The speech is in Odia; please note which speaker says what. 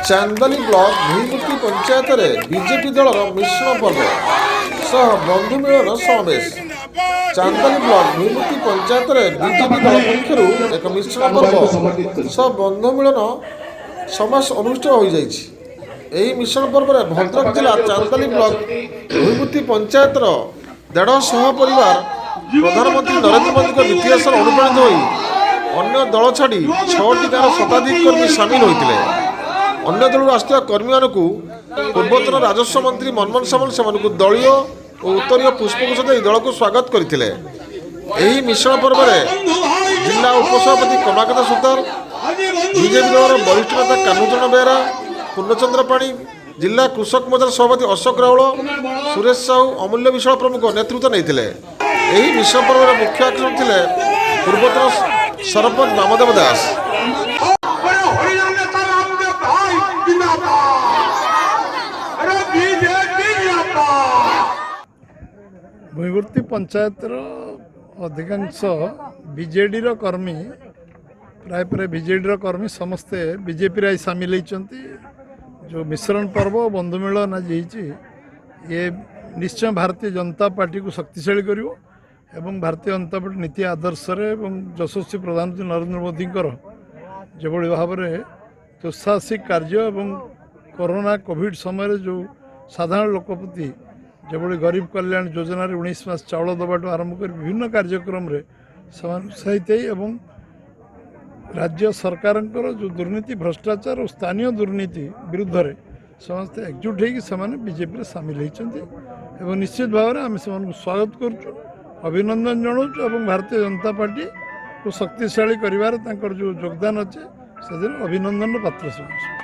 Speaker 1: ଚାନ୍ଦବାଲି ବ୍ଲକ ଭୂଇଁମୂର୍ତ୍ତି ପଞ୍ଚାୟତରେ ବିଜେପି ଦଳର ମିଶ୍ରଣ ପର୍ବ ସହ ବନ୍ଧୁ ମିଳନ ସମାବେଶ। ଚାନ୍ଦବାଲି ବ୍ଲକ ଭୂଇଁମୂର୍ତ୍ତି ପଞ୍ଚାୟତରେ ବିଜେପି ଦଳ ପକ୍ଷରୁ ଏକ ମିଶ୍ରଣ ପର୍ବ ସହ ବନ୍ଧୁ ମିଳନ ସମାବେଶ ଅନୁଷ୍ଠିତ ହୋଇଯାଇଛି। ଏହି ମିଶ୍ରଣ ପର୍ବରେ ଭଦ୍ରକ ଜିଲ୍ଲା ଚାନ୍ଦବାଲି ବ୍ଲକ ଭୂଇଁମୂର୍ତ୍ତି ପଞ୍ଚାୟତର 150 ପରିବାର ପ୍ରଧାନମନ୍ତ୍ରୀ ନରେନ୍ଦ୍ର ମୋଦିଙ୍କ ନୀତି ଆଦର୍ଶରେ ଅନୁପ୍ରାଣିତ ହୋଇ ଅନ୍ୟ ଦଳ ଛାଡ଼ି ଛଅଟି ଗାଁର ଶତାଧିକ କର୍ମୀ ସାମିଲ ହୋଇଥିଲେ। ଅନ୍ୟ ଦଳରୁ ଆସିଥିବା କର୍ମୀମାନଙ୍କୁ ପୂର୍ବତନ ରାଜସ୍ୱ ମନ୍ତ୍ରୀ ମନମୋହନ ସାମଲ ସେମାନଙ୍କୁ ଦଳୀୟ ଓ ଉତ୍ତରୀୟ ପୁଷ୍ପଗୁଚ୍ଛ ଦେଇ ଦଳକୁ ସ୍ୱାଗତ କରିଥିଲେ। ଏହି ମିଶ୍ରଣ ପର୍ବରେ ଜିଲ୍ଲା ଉପସଭାପତି କମଳାକାନ୍ତ ସୁତାର, ବିଜେପି ଦଳର ବରିଷ୍ଠ ନେତା କାହ୍ନୁଚରଣ ବେହେରା, ପୂର୍ଣ୍ଣଚନ୍ଦ୍ର ପାଣି, ଜିଲ୍ଲା କୃଷକ ମୋର୍ଚ୍ଚାର ସଭାପତି ଅଶୋକ ରାଉଳ, ସୁରେଶ ସାହୁ, ଅମୂଲ୍ୟ ବିଶ୍ୱାଳ ପ୍ରମୁଖ ନେତୃତ୍ୱ ନେଇଥିଲେ। ଏହି ମିଶ୍ରଣ ପର୍ବରେ ମୁଖ୍ୟ ଆକର୍ଷଣ ଥିଲେ ପୂର୍ବତନ ସରପଞ୍ଚ ବାମଦେବ ଦାସ।
Speaker 2: ହରିଜନ ନେତା ରାମଦେବ ଭାଇ ଜିନ୍ଦାବାଦ! ଆରେ, ବିଜେପି ଜିନ୍ଦାବାଦ!
Speaker 3: ଭୂଇଁମୂର୍ତ୍ତି ପଞ୍ଚାୟତର ଅଧିକାଂଶ ବିଜେଡ଼ିର କର୍ମୀ, ପ୍ରାୟ ପ୍ରାୟ ବିଜେଡ଼ିର କର୍ମୀ ସମସ୍ତେ ବିଜେପିରେ ଆଜି ସାମିଲ ହେଇଛନ୍ତି। ଯେଉଁ ମିଶ୍ରଣ ପର୍ବ ଓ ବନ୍ଧୁ ମିଳନ ଆଜି ହେଇଛି, ଇଏ ନିଶ୍ଚୟ ଭାରତୀୟ ଜନତା ପାର୍ଟିକୁ ଶକ୍ତିଶାଳୀ କରିବ ଏବଂ ଭାରତୀୟ ଜନତା ପାର୍ଟି ନୀତି ଆଦର୍ଶରେ ଏବଂ ଯଶସ୍ୱୀ ପ୍ରଧାନମନ୍ତ୍ରୀ ନରେନ୍ଦ୍ର ମୋଦିଙ୍କର ଯେଭଳି ଭାବରେ ଦୁଃସାହସିକ କାର୍ଯ୍ୟ ଏବଂ କରୋନା କୋଭିଡ଼ ସମୟରେ ଯେଉଁ ସାଧାରଣ ଲୋକ ପ୍ରତି ଯେଭଳି ଗରିବ କଲ୍ୟାଣ ଯୋଜନାରେ 19 ମାସ ଚାଉଳ ଦେବାଠୁ ଆରମ୍ଭ କରି ବିଭିନ୍ନ କାର୍ଯ୍ୟକ୍ରମରେ ସେମାନେ ଉତ୍ସାହିତ ହେଇ ଏବଂ ରାଜ୍ୟ ସରକାରଙ୍କର ଯେଉଁ ଦୁର୍ନୀତି, ଭ୍ରଷ୍ଟାଚାର ଓ ସ୍ଥାନୀୟ ଦୁର୍ନୀତି ବିରୁଦ୍ଧରେ ସମସ୍ତେ ଏକଜୁଟ ହେଇକି ସେମାନେ ବିଜେପିରେ ସାମିଲ ହେଇଛନ୍ତି ଏବଂ ନିଶ୍ଚିତ ଭାବରେ ଆମେ ସେମାନଙ୍କୁ ସ୍ୱାଗତ କରୁଛୁ, ଅଭିନନ୍ଦନ ଜଣାଉଛୁ ଏବଂ ଭାରତୀୟ ଜନତା ପାର୍ଟିକୁ ଶକ୍ତିଶାଳୀ କରିବାରେ ତାଙ୍କର ଯେଉଁ ଯୋଗଦାନ ଅଛି, ସେଥିରେ ଅଭିନନ୍ଦନର ପାତ୍ର ସେମାନେ।